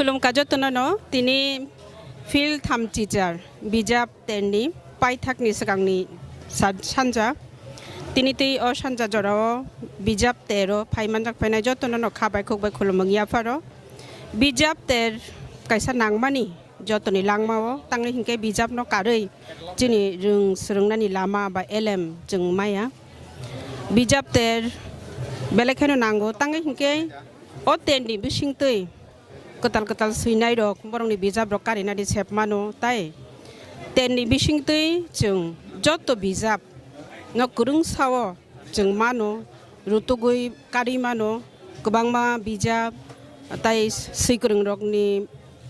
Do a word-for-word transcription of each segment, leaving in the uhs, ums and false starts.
Khulumkha jotono no, tini field tham teacher bijap terni paithakni swkangni sa-, sanja. Tini tei o sanja jorao bijap tero phai manjak phainai jotono no kha bai khuk bai khulumung yapharo. Bijap ter kaisa nangmani jotoni langmao, tangwi hinkhe bijapno karwi chini rwng swrwngnani lama ba elem chwng maya. Bijap ter belai kheno nango, tangwi hinkhe o terni bisingtwi kwtal kwtal swinairok borokni bijaprok karinani sep mano, tai terni bisingtwi chwng joto bijapno kwrwngsao chwng mano, rutugwi karwi mano, kwbangma bijap tai swikwrwngrokni,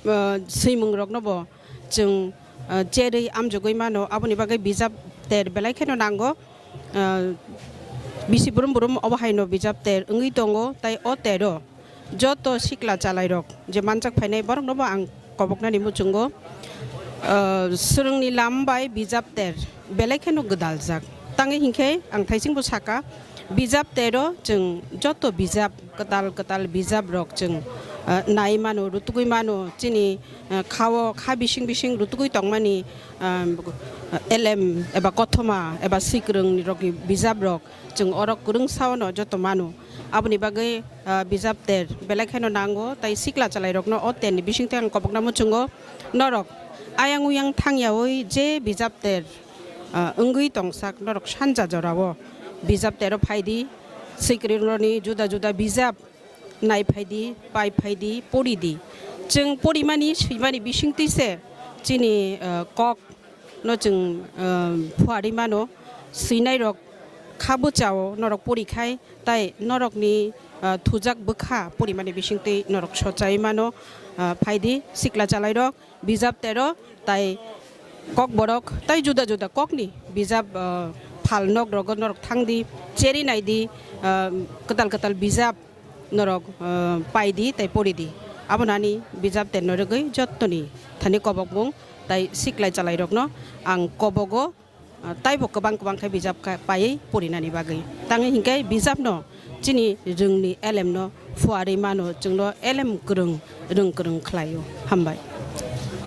ah, swimungroknobo chwng, ah, cherwi amjogwi mano, aboni bagwi bijap ter belai kheno nango. Ah, bisi brum brum obo haino bijap ter wngwi tongo, tai o tero joto sikla chalairok je manjak phainai boroknobo ang koboknani muchungo, ah, swrwngni lam bai bijap ter belai kheno gwdaljak. Tangwi hinkhe ang thaisingbo saka, bijap tero chwng joto bijap, kwtal kwtal bijaprok chwng, ah, nai mano, rutugwi mano, chini, ah, khao kha bising bising rutugwi tongmani, ah, elem eba kothoma eba swikwrwng rokni bijaprok chwng oro kwrwngsao no joto mano. Aboni bagwi, ah, bijap ter belai kheno nango, tai sikla chalairokno o terni bisingtwi ang kobokna muchungo. Norok ayang uyang thangyawi je bijap ter, ah, wngwi tongsak, norok sanja jorao bijap tero phaidi, swikwrwngrokni juda juda bijap nai phaidi, pai phaidi, pori di. Chwng porimani, swimani bisingtwi se chini, ah, kok no chwng, ah, phuarwi mano, swinairok kha bwchao norok pori khai, tai norokni, ah, thujak bwkha porimani bisingtwi norok sochai mano, ah, phaidi sikla chalairok, bijap tero, tai kokborok, tai juda juda kokni bijap, ah, phal nok rogo norok thangdi, cheri naidi, ah, kwtal kwtal bijap norok, ah, paidi tai poridi. Abo nani bijap terno rwgwi jottoni thani kobokmung tai siklai chalairokno ang kobogo, ah, taibo kwbang kwbang khe bijap kha-, paiwi porinani bagwi. Tangwi hinkhe bijapno chini rwngni elemno phuarwi mano, chwngno elem kwrwng, rwng kwrwng khlaio. Hambai.